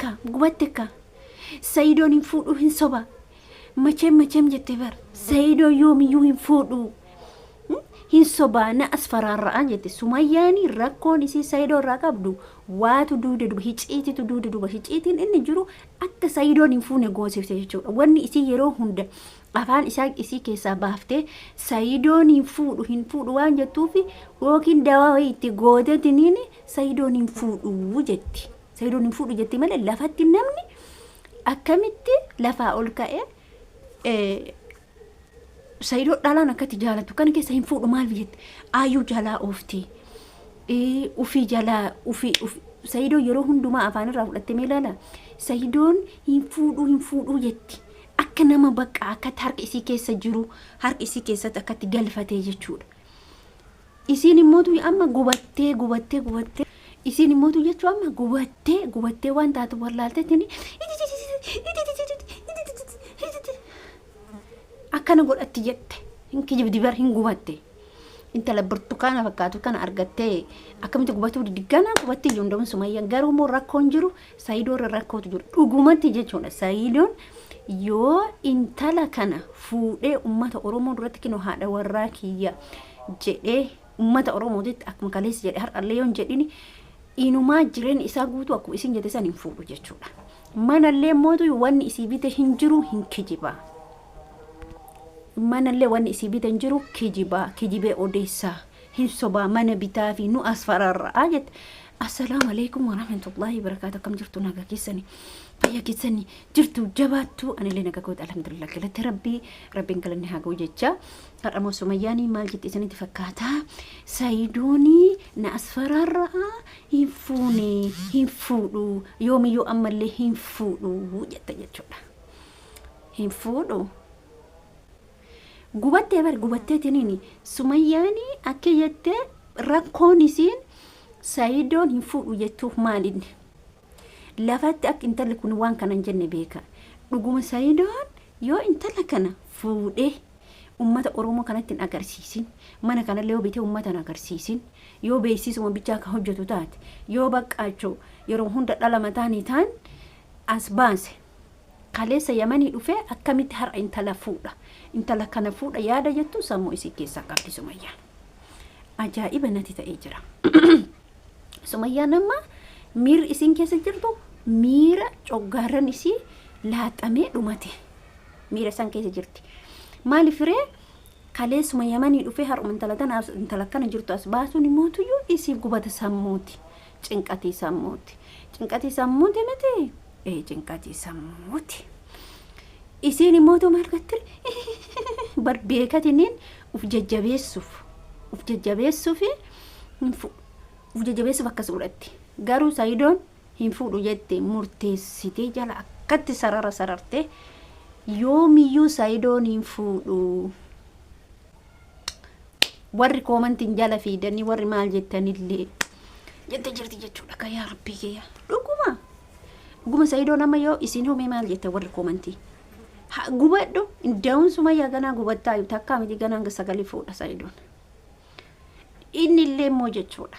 Gubatte kaa, gubatte kaa. Sayidoon hin fuudhu hin soba. Macheem macheem jette bar. Sayidoon yoomiyyuu hin fuudhu. Hin sobaa na asfaraarra'a jette. Sumayyaani rakkoon isii Sayidoo irraa qabdu waatu duuda duba hiciititu duuda duba hiciitiin inni jiru akka Sayidoon hin fuune goosifte jechuudha. Wanni isii yeroo hunda afaan isaa isii keessaa baaftee Sayidoon hin fuudhu hin fuudhu waan jettuufi yookiin dawaa wayii itti gootetiniin Sayidoon hin fuudhu jetti. Sayidoon hin fuudhu jetti malee lafatti namni akkamitti lafaa ol ka'ee Sayidoo dhalaan akkatti jaalatu kana keessa hin fuudhu maal jette aayyuu jalaa oofti ufii jalaa ufii Sayidoo yeroo hundumaa afaan irraa fudhatte mee ilaala Sayidoon hin fuudhuu hin fuudhuu jetti akka nama bakka akkatti harka isii keessa jiru harka isii keessatti akkatti galfatee jechuudha. Isiin immootu amma gubattee gubattee gubattee isiin immootu jechuu amma gubattee gubattee waan taatu wallaalteetiin akkana godhatti jette hin kijibdi bar hin gubatte intala burtukaana fakkaatu kana argattee akkamitti gubatuu diddi ganaa gubatti iyyuu hunda'uun sumayyaan garuu immoo rakkoon jiru sayidoo irra rakkootu jiru dhugumatti jechuudha sayidoon yoo intala kana fuudhee ummata oromoo duratti kinoo haadha warraa kiyya jedhee ummata Oromootitti akkuma kaleessa jedhe har'allee yoon jedhini inumaa jireenya isaa guutuu akkuma isin jette san hin fuudhu jechuudha. Manallee mootu wanni isii bite hin jiru hin kijiba. Manallee wanni isii bite hin jiru kijiba kijibee odeessaa hin sobaa mana bitaa fi nu as fararra'a jette. Assalaamu alaikum warahmatullahi wabarakaatu akkam jirtu nagaa keessani fayyaa keessani jirtu jabaattu anillee nagaa kooti alhamdulillah galata rabbii rabbiin galanni haa ga'u jecha Har'a moo Sumayyaanii maal jette isinitti fakkaata? Sayidoonii na asfaraarra'a hin fuune hin fuudhu yoomiyyuu ammallee hin fuudhu jette jechuudha. Hin fuudhu. Gubattee bari gubatteetiniini Sumayyaanii akka jettee rakkoon isiin Sayidoon hin fuudhu jettuuf maalinni? Lafatti akka intalli kun waan kana hin jenne beeka. Dhuguma Sayidoon yoo intala kana fuudhee ummata Oromoo kanatti hin agarsiisin, mana kanallee yoo bitee ummata hin agarsiisin, yoo beeksisuma bichaa kan hojjetu taate, yoo baqqaacho yeroo hunda dhala mataanii taan as baase kaleessa Yamanii dhufee akkamitti har'a intala fuudha, intala kana fuudha yaada jettu sammuu isii keessaa qabdi Sumayyaan. Ajaa'iba natti ta'ee jira. Sumayyaan amma miirri isiin keessa jirtu miira coggaarran isii laaxamee dhumate. Miira isaan keessa jirti. Maaliif ree kaleessuma Yamanii dhufee har'uma intala tana intala akkana jirtu as baasuun imootuyyuu isiif gubata sammuuti. Cinqatii sammuuti. Cinqatii sammuuti miti? Ee cinqatii sammuuti. Isiin imootu maal gotti? Bar beekatiniin uf jajjabeessuuf uf jajjabeessuufi hin fuudhu. Uf jajjabeessuuf akkas godhatti. Garuu Sayidoon hin fuudhu jette murteessitee jala akkatti sarara sararte yoomiyyuu Sayidoon hin fuudhu. Warri koomantiin jala fiidanii warri maal jettanillee jette jirti jechuudha ka yaa rabbii kiyya. Dhuguma. Dhuguma Sayidoon amma yoo isin home maal jette warri koomantii. Ha gubadhu da'uun sumayyaa ganaa gubattaa takkaa miti ganaa hanga sagalii fuudha Sayidoon. Inni illee immoo jechuudha.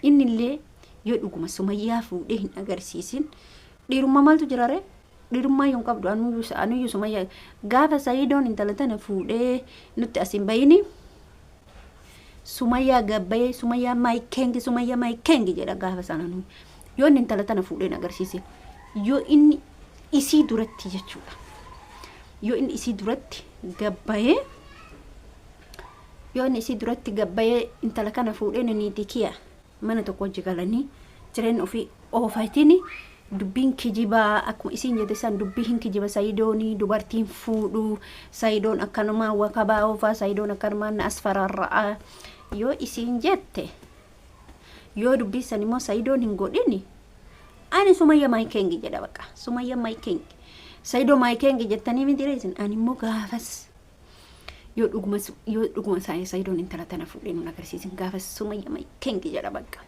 Inni illee yoo dhuguma sumayyaa fuudhee hin agarsiisin dhiirummaa maaltu jira ree? Dhiirummaa yoo hin qabdu anuyyuu sumayyaa gaafa Sayidoon intala tana fuudhee nutti as hin bayini sumayyaa gabbayee sumayyaa my king sumayyaa my king jedha gaafa sana nuyi yoo inni intala tana fuudhee hin agarsiisin yoo inni isii duratti jechuudha yoo inni isii duratti gabbayee Yoo inni isii duratti gad bayee intala kana fuudhee ni niitii kiya mana tokko wajji galanii jireenya ofii oofatini dubbiin kijibaa akkuma isiin jette san dubbii hin kijiba sayidoonii dubartiin fuudhu sayidoon akkanumaan wakabaa oofaa sayidoon akkanumaan na asfaraarra'a yoo isiin jette yoo dubbii san immoo sayidoon hin godhini ani sumayya my king jedha baqa sumayya my king sayidoo my king jettanii miti isin ani immoo gaafas Yoo dhuguma yoo dhuguma isaa Sayidoon intala tana fuudhee nun agarsiisin gaafa sumayya my king jedha bakka.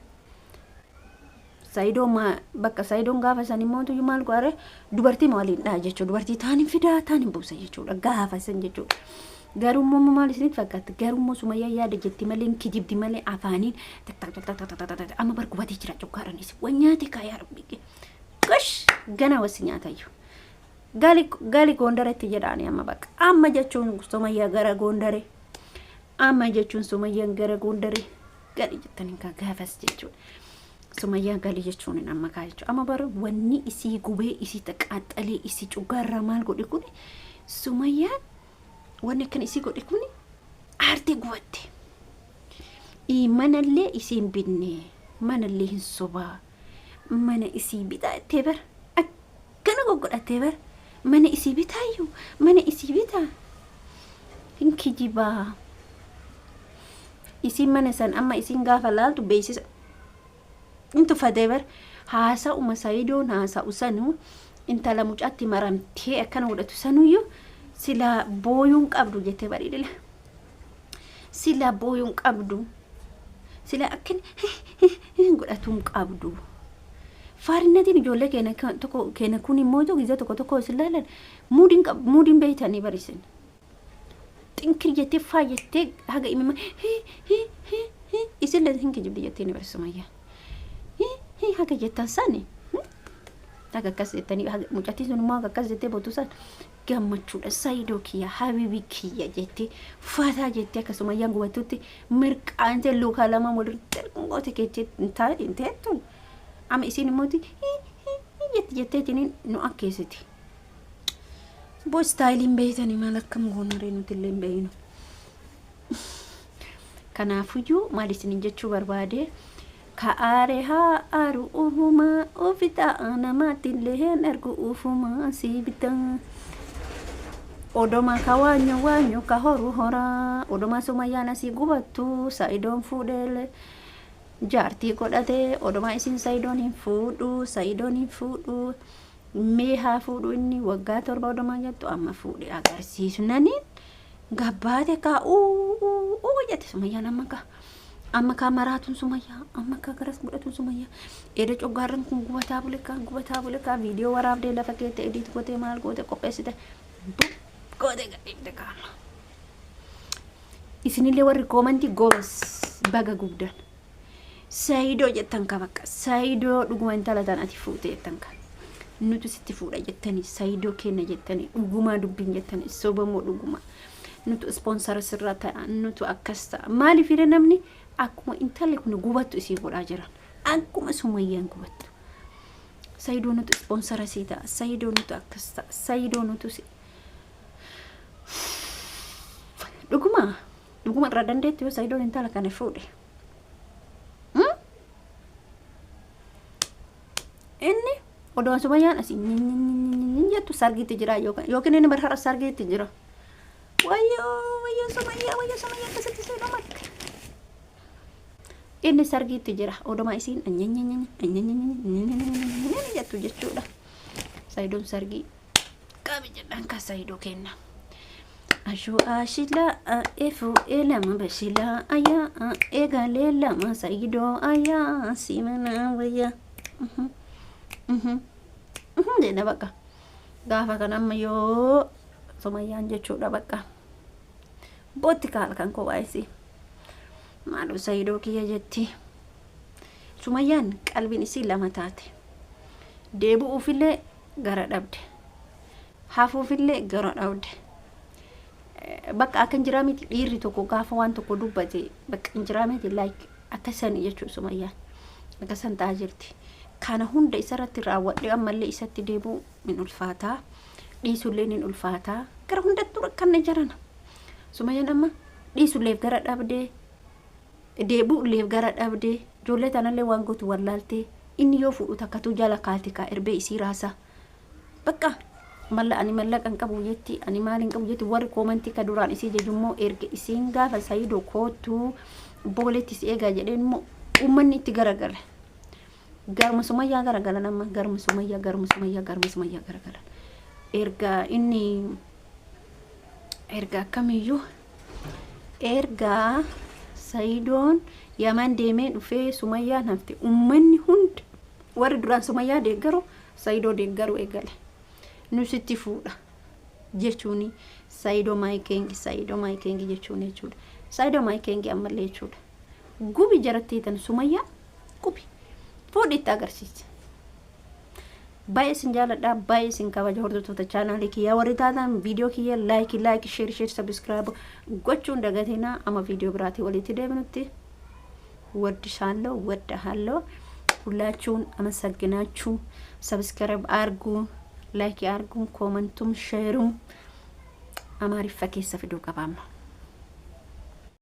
Sayidoo ma bakka Sayidoon gaafa san immoo tuyyuu maal godhare dubartii waliin dhaa jechuudha. Dubartii taan hin fidaa taan hin buusa jechuudha gaafa san jechuudha. Garuu immoo maal isinitti fakkaata? Garuu immoo sumayyaa yaada jetti malee hin kijibdi malee afaaniin tak tak tak tak tak tak tak amma bar gubatee jira cukkaadhaanis. Waan nyaate kaa yaa rabbi. Gosh Gana wasi nyaatayyu. Gali gali Gondaretti jedhaani amma bakka. Amma jechuun Sumayyaa gara Gondare. Amma jechuun Sumayyaan gara Gondare. Gali jettaniin kaa gaafas jechuudha. Sumayyaa gali jechuun amma kaa jechuudha. Amma bara wanni isii gubee, isii xaqqaaxalee, isii cugaarraa maal godhe kun, Sumayyaan wanni akkan isii godhe kun aartee gubatte. Manallee isiin binne, manallee hin sobaa. Mana isii bitaa jettee bara akkana goggodhattee bara mana isii bitaayyuu, mana isii bitaa hin kijibaa. Isiin mana san amma isiin gaafa laaltu beeksisa hin tuffatee bara haasa'uma Sayidoon haasa'u sanuu, intala mucaatti maramtee akkana godhatu sanuyyuu silaa booyuun qabdu jettee bareedila. Silaa booyuun qabdu. Silaa akkan godhatuun qabdu. Faarinnatiin ijoollee keenya tokko keenya kun immoo gizee tokko tokko isin laalan muudiin muudiin beeytanii barisin. Xinkir jettee faayattee haga imima isillee hin kijibdi jettee ni barsiisu mayyaa. Haga jettan sani haga akkas jettanii, mucattiin sun immoo haga akkas jettee bootu san gammachuudha. Sayidoo kiyya, habibi kiyya jettee fataa jettee, akkasuma ayyaan gubattutti mirqaantee lukaa lama walirratti goote keettee hin teettu. Amma isiin immoo jetti jetteetiin nu akkeessiti. Boo istaayiliin beeytanii maal akkam goonaree, nuti illee hin beeynu. Kanaafuyyuu maal isiniin jechuu barbaade, ka aare haa aaru ufumaa ofitaa, namaatti illee hin ergu ufumaa si bitaa. Odoma ka waanyo waanyo ka horu horaa, odoma Sumayyaan asii gubattu Sa'idoon fuudhee jaartii godhate, odoma isin Sa'idoon hin fuudhu, Sa'idoon hin fuudhu, mee haa fuudhu inni waggaa 7 odoma jettu, amma fuudhe agarsiisu naniin gabbaate kaa uu jette Sumayyaan. Amma kaa maraatuun Sumayyaa, amma kaa garas godhatuun Sumayyaa eeda coggaarran kun gubataa bule kaa, gubataa bule kaa, viidiyoo waraabdee lafa keette, edit gootee, maal goote, qopheessite, goote gadhiifte kaama. Isinillee warri koomantii goobas baga gubdan. Sayidoo jettan ka bakka Sayidoo dhuguma intala tan ati fuute jettan ka. Nutu sitti fuudha jettanii, Sayidoo kenna jettanii, dhugumaa dubbiin jettanii, sobamoo dhuguma. Nutu ispoonsara sirraa ta'a, nutu akkas ta'a. Maaliif hidha namni akkuma intalli kun gubattu isii godhaa jiran. Akkuma Sumayyaan gubattu. Sayidoo nutu ispoonsara sii ta'a. Sayidoo nutu akkas ta'a. Sayidoo nutu si. Dhuguma dhuguma irraa dandeetti yoo Sayidoon intala kana fuudhe. Inni odoo Sumayyaan asii jettu sargiitti jira, yookiin inni barhara sargiitti jira. Wayyoo wayyoo Sumayyaa, wayyoo Sumayyaa, akkasitti si dhumatte. Inni sargiitti jira odoma isiin jettu jechuudha. Sayidoon sargii qabi jedhaan ka Sayidoo kenna. Ashuu ashilaa efu elama bashilaa ayaa eegalee lama Sayidoo ayaa simana wayyaa. Jedha bakka. Gaafa kan amma yoo Sumayyaan jechuudha bakka. Bootti kaal kan koo baay'isii. Maaloo Sayidoo kiyya jetti. Sumayyaan qalbiin isii lama taate. Deebi'uufillee gara dhabde. Hafuufillee gara dhabde. Bakka akka hin jiraa miti, dhiirri tokko gaafa waan tokko dubbate bakka hin jiraa miti, like akka sani jechuudha Sumayyaan. Akka san ta'aa jirti. Kana hunda isarratti raawwadhee ammallee isatti deebi'u hin ulfaataa. Dhiisullee ni ulfaataa. Gara hundattuu rakkanna jirana. Sumayyaan amma dhiisulleef gara dhabdee, deebi'ulleef gara dhabdee, ijoollee tanallee waan gootu wallaaltee, inni yoo fuudhu takkatu jala kaati kaa erbee isii raasaa. Bakka malla ani mallaqa hin qabu jetti, ani maal hin qabu jetti. Warri koomantii ka duraan isii jejummoo erga isiin gaafa Sayidoo koottuu booletti si eegaa jedheen immoo uummanni itti garagale. Garuma Sumayyaa garagalan, amma garuma Sumayyaa, garuma Sumayyaa, garuma Sumayyaa garagalan. Erga inni erga akkamiyyuu erga Sayidoon Yaman deemee dhufee Sumayyaan hafte, uummanni hundi warri duraan Sumayyaa deeggaru Sayidoo deeggaru eegale. Nu sitti fuudha jechuuni, Sayidoo my king, Sayidoo my king jechuun jechuudha. Sayidoo my king ammallee jechuudha. Gubi jarattii tan Sumayyaa, gubi. Fuudhi itti agarsiisa. Baay'ee isin jaaladha, baay'ee isin kabaja. Hordoftoota chaanaalii kiyyaa warri taatan, viidiyoo kiyya like, like, share, share, subscribe gochuun dagatinaa. Amma viidiyoo biraatii walitti deebinutti ወድሻለሁ፣ ወድሃለሁ። ሁላችሁን አመሰግናችሁ። Subscribe አርጉ፣ like አርጉ፣ comment ኡም share ኡም Amaariffa keessa fiduu qabaama.